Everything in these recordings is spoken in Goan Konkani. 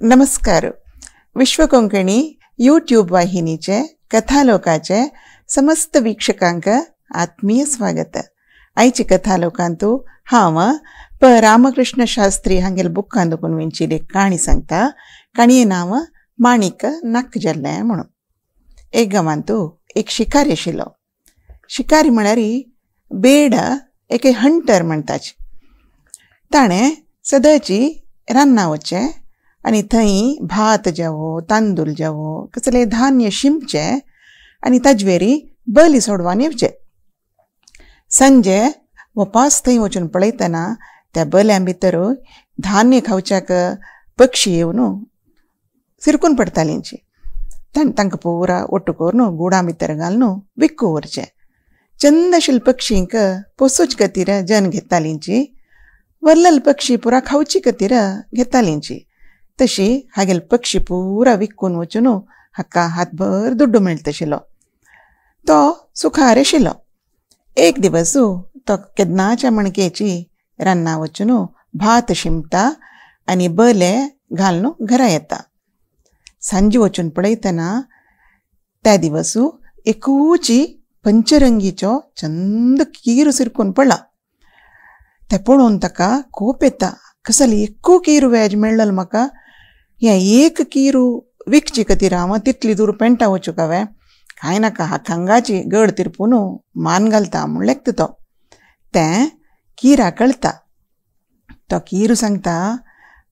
नमस्कार. विश्व कोंकणी यूट्यूब वाहिनीचे कथालोकाचे समस्त वीक्षकांक आत्मीय स्वागत. आयचे कथालोकांतु हांव प रामकृष्ण शास्त्री हांगेल बुक्कां दुकून विंचिल्ली काणी सांगता. काणये नांव माणिक नाक जाल्लें म्हणून. एक गांवांतु एक शिकारी आशिल्लो. शिकारी म्हळ्यार बेड एक हंटर म्हणटाच. ताणें सदांची रान्ना वचचें आनी थंय भात जावो तांदूळ जावो कसलें धान्य शिंपचें आनी ताजवेरी बली सोडवान येवचें. सांजे वपास थंय वचून पळयतना त्या बल्यां भितर धान्य खावच्याक पक्षी येवन सिरकून पडटालींची. तांकां पुरा ओट्टू करून गुडां भितर घालून विक्कू व्हरचें. चंद आशिल्ले पक्षींक पोसूच खातीर जन घेतालींची, वरलेले पक्षी पुरा खावची खातीर घेतालींची. तशी हागेले पक्षी पुरा विकून वचून हाका हातभर दुड्डू मेळटा आशिल्लो. तो सुखार आशिल्लो. एक दिवस तो केन्नाच्या मणकेची रान्ना वचून भात शिंपता आनी बले घालून घरा येता. सांजे वचून पळयतना त्या दिवस एकूची पंचरंगीचो चंद कीर सिरकून पडला. तें पळोवन ताका कोप येता. कसली एकू कीर वेज मेळ्ळो म्हाका, हें एक कीरू विकची खातीर हांव तितली दूर पेंटा वचूंक हांवें कांय नाका, हाका हांगाची गड तिरपून मान घालता म्हूण लेखता. तो तें किरा कळटा. तो कीरू सांगता,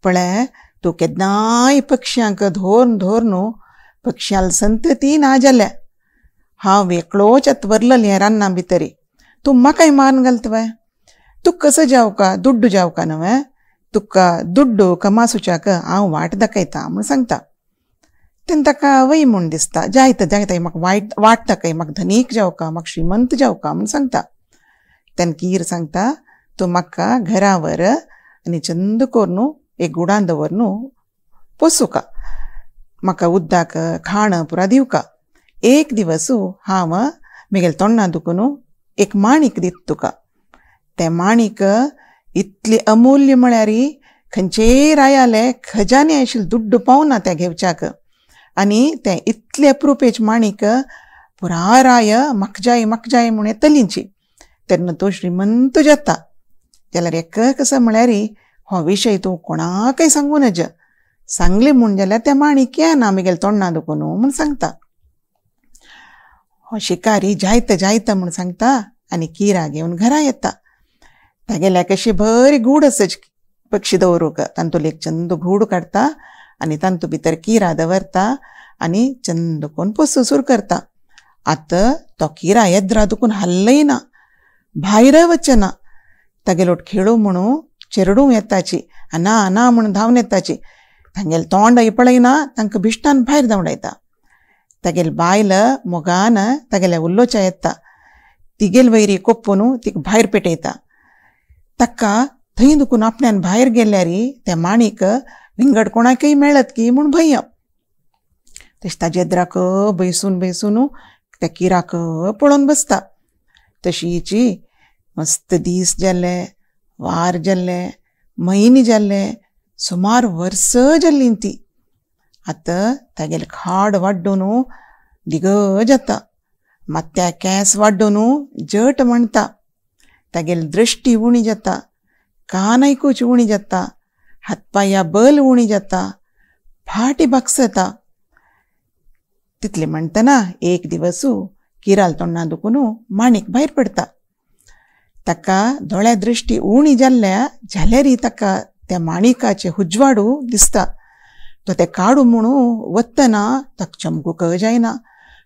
पळय तूं केन्नाय पक्षांक धोरून धोरून पक्षाल संतती ना जाल्या. हांव एकलोच आतां वरलें हें रान्ना भितरी, तूं म्हाकाय मारून घालता. तुका कसो जावका दुड्डू जावका न्हय, तुका दुड्डू कमासुच्याक हांव वाट दाखयता म्हूण सांगता. तेन्ना ताका वय म्हूण दिसता, जायत जायत म्हाका वायट वाट दाखय, म्हाका धनीक जावका, म्हाका श्रीमंत जावका म्हूण सांगता. तेन्ना कीर सांगता, तूं म्हाका घरा व्हर आनी चंद करून एक गुडान दवरून पोसुका, म्हाका उदक खाण पुरा दिवका. एक दिवस हांव म्हगेल्या तोंडा दुखून एक माणीक दिता तुका. तें माणीक इतली अमूल्य म्हळ्यार खंयचेय रायाले खजाने आशिल्ले दुड्डू पावना तें घेवच्याक, आनी तें इतलें अप्रुपेच माणीक पुरा राय म्हाका जाय म्हाका जाय म्हूण येतलींची. तेन्ना तूं श्रीमंत जाता. जाल्यार एक कसो म्हळ्यार हो विशय तूं कोणाकय सांगू नज, सांगलें म्हूण जाल्यार तें माणीक येना म्हगेल्या तोंडा दुखून म्हूण सांगता. हो शिकारी जायत जायत म्हूण सांगता आनी किरा घेवन घरा येता. तागेल्या कशी बरी गूड आसच पक्षी दवरूंक, तातूंत एक चंद गूड काडटा आनी तातूंत भितर किरा दवरता आनी चंद कोन पोसू सुरू करता. आतां तो किरा येद्रा दुखून हाल्लय ना, भायर वचना. तागेलो खेळू म्हणून चेरडूं येताची, ना ना म्हूण धांवन येताची. तांगेलें तोंड पळयना, तांकां भिश्टान भायर धांवडायता. तागेले बायल मोगान तागेल्या उल्लोच्या येता, तिगेल वैरी कोप्पून तिका भायर पेटयता. ताका थंय दुखून आपल्यान भायर गेल्यार तें माणीक विंगड कोणाकय मेळत की म्हूण भंय. तशें ताजे येद्राक बैसून बैसून त्या किराक पळोवन बसता. तशीची मस्त दीस जाले, वार जाले, म्हयने जाले, सुमार वर्सां जालीं ती. आतां तागेलें खाड वाड्डून दिग जाता, माथ्या केंस वाड्डून जट म्हणटा, तागेली दृश्टी उणी जाता, कान आयकुची उणी जाता, हातपांया बल उणी जाता, फाटी भागसता. तितलें म्हणटना एक दिवस किराल तोंडा दुखून माणीक भायर पडटा. ताका दोळ्या दृश्टी उणी जाल्ल्या जाल्यारय ताका त्या माणिकाचें उजवाडू दिसता. तो तें काडू म्हणून वतना ताका चमकूंक जायना,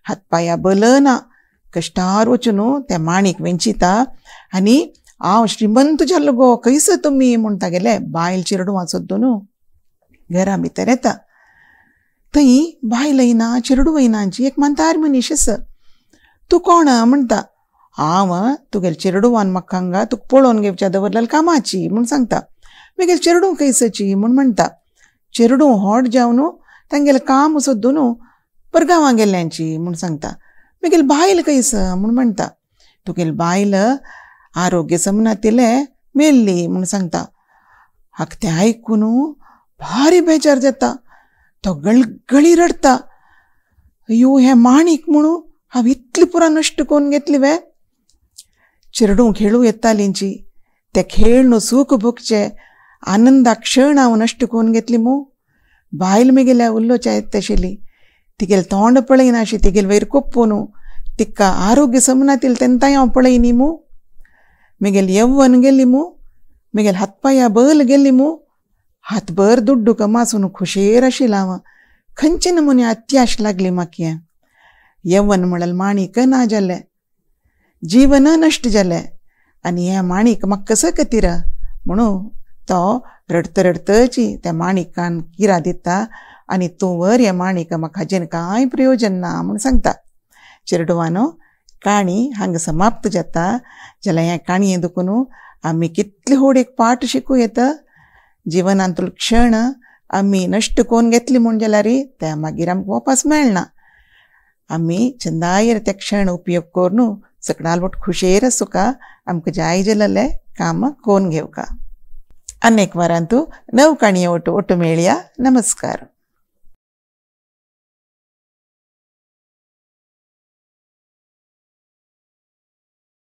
हातपांया बलना. कश्टार वचून तें माणीक वेंचिता आनी हांव श्रीमंत जालो गो खंयसर तुमी म्हूण तागेले बायल चेरडुवां सोदून घरा भितर येता. थंय बायल येना चेरडूं येनाची एक म्हातारी मनीस आसा. तूं कोण म्हणटा. हांव तुगेले चेरडुवान म्हाका हांगा तुका पळोवन घेवच्या दवरलेल्या कामाची म्हूण सांगता. म्हगेले चेरडूं खंयसरची म्हूण म्हणटा. चेरडूं होड जावन तांगेलें काम सोदून परगांवां गेल्ल्यांची म्हूण सांगता. म्हगेली बायल खंयसर म्हूण म्हणटा. तुगेली बायल आरोग्य समनातिल्लें मेल्ली म्हूण सांगता. हाका तें आयकून भारी बेजार जाता. तो गळगळी रडता, अयो हें माणीक म्हणू हांव इतली पुरा नश्ट करून घेतली वे. चेरडूं खेळूं येतालींची ते खेळ सूख भोगचे आनंदा क्षण हांव नश्ट करून घेतली मू. बायल मेगेल्या उल्लोच्या येत आशिल्ली, तिगेल तोंड पळयनाशी, तिगेल वयर कोप्पोनू तिका आरोग्य समनातील तेन्नाय हांव पळयनी मू. मेगेल यव्वन गेली मू, मेगेल हातपाया बल गेली मू, हातभर दुड्डू कमासून खुशेर आशिल्लें हांव. खंयचे नमुने अत्याश लागली म्हाका. यव्वन म्हणल्यार माणीक ना जालें, जीवन नश्ट जालें आनी हें माणीक म्हाका कसो खातीर म्हणून तो रडत रडतची त्या माणिकान किरा दिता आनी तूं वर हें माणीक म्हाका हाजेन कांय प्रयोजन ना म्हूण सांगता. चेरडुवानो काणी हांगा समाप्त जाता. जाल्यार ह्या काणये देखून आमी कितले व्हड एक पाठ शिकूं येता. जिवनांतलो क्षण आमी नश्ट करून घेतली म्हूण जाल्यार ते मागीर आमकां वापस मेळना. आमी चंदायर ते क्षण उपयोग करून सकडाल बोट खुशेर आसूका, आमकां जाय जाल्लें काम करून घेवका. अनेक वारांतू नव काणये ओटू ओटू मेळया. नमस्कार.